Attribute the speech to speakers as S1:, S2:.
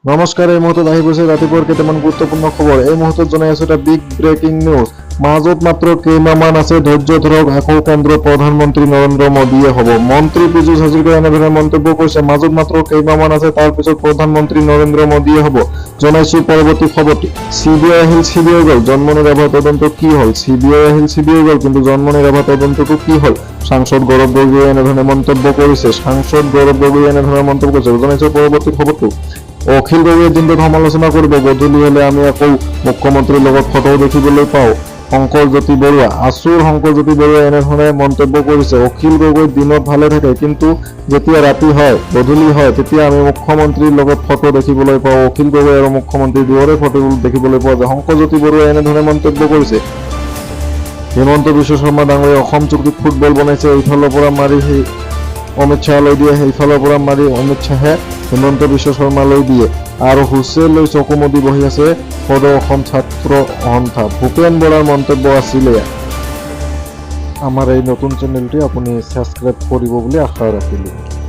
S1: নমস্কাৰ, এই মুহূৰ্তত আহি গৈছে ৰাতিপুৱাৰ কেইটামান গুৰুত্বপূৰ্ণ খবৰ। এই মুহূৰ্তত জনাই আছো এটা বিগ ব্ৰেকিং নিউজ। মাজত মাত্ৰ কেইমাহমান আছে, ধৈৰ্য ধৰক, আকৌ কেন্দ্ৰৰ প্ৰধানমন্ত্ৰী নৰেন্দ্ৰ মোদীয়ে হ'ব। মন্ত্ৰী পীযুষ হাজৰিকাই এনেধৰণে মন্তব্য কৰিছে। মাজত মাত্ৰ কেইমাহমান আছে, তাৰপিছত প্ৰধানমন্ত্ৰী নৰেন্দ্ৰ মোদীয়ে হ'ব। জনাইছো পৰৱৰ্তী খবৰটি। চিবিআই আহিল, চিবিআই গ'ল, জোনমণি ৰাভা তদন্ত কি হ'ল? চিবিআই আহিল, চিবিআই গ'ল, কিন্তু জোনমণি ৰাভা তদন্তটো কি হ'ল? সাংসদ গৌৰৱ গগৈয়ে এনেধৰণে মন্তব্য কৰিছে। সাংসদ গৌৰৱ গগৈয়ে এনেধৰণে মন্তব্য কৰিছে। জনাইছো পৰৱৰ্তী খবৰটো। অখিল গগৈয়ে দিনটোত সমালোচনা কৰিব, গধূলি হলে আমি আকৌ মুখ্যমন্ত্ৰীৰ লগত ফটো দেখিবলৈ পাওঁ। শংকৰজ্যোতি বৰুৱা, আছুৰ শংকৰজ্যোতি বৰুৱাই এনেধৰণে মন্তব্য কৰিছে। অখিল গগৈ দিনত ভালে থাকে, কিন্তু যেতিয়া ৰাতি হয়, গধূলি হয়, তেতিয়া আমি মুখ্যমন্ত্ৰীৰ লগত ফটো দেখিবলৈ পাওঁ। অখিল গগৈ আৰু মুখ্যমন্ত্ৰী দুয়োৰে ফটো দেখিবলৈ পোৱা যায়। শংকৰজ্যোতি বৰুৱাই এনেধৰণে মন্তব্য কৰিছে। হিমন্ত বিশ্ব শৰ্মা ডাঙৰীয়া অসম চুক্তিত ফুটবল বনাইছে। এইফালৰ পৰা মাৰি সেই অমিত শ্বাহলৈ দিয়ে, সেইফালৰ পৰা মাৰি অমিত শ্বাহে হিমন্ত বিশ্ব শৰ্মালৈ দিয়ে আৰু হুইছেল লৈ চকু মুদি বহি আছে সদৌ অসম ছাত্ৰ সন্থা। ভূপেন বৰাৰ মন্তব্য আছিলে। আমাৰ এই নতুন চেনেলটি আপুনি ছাবস্ক্ৰাইব কৰিব বুলি আশা ৰাখিলোঁ।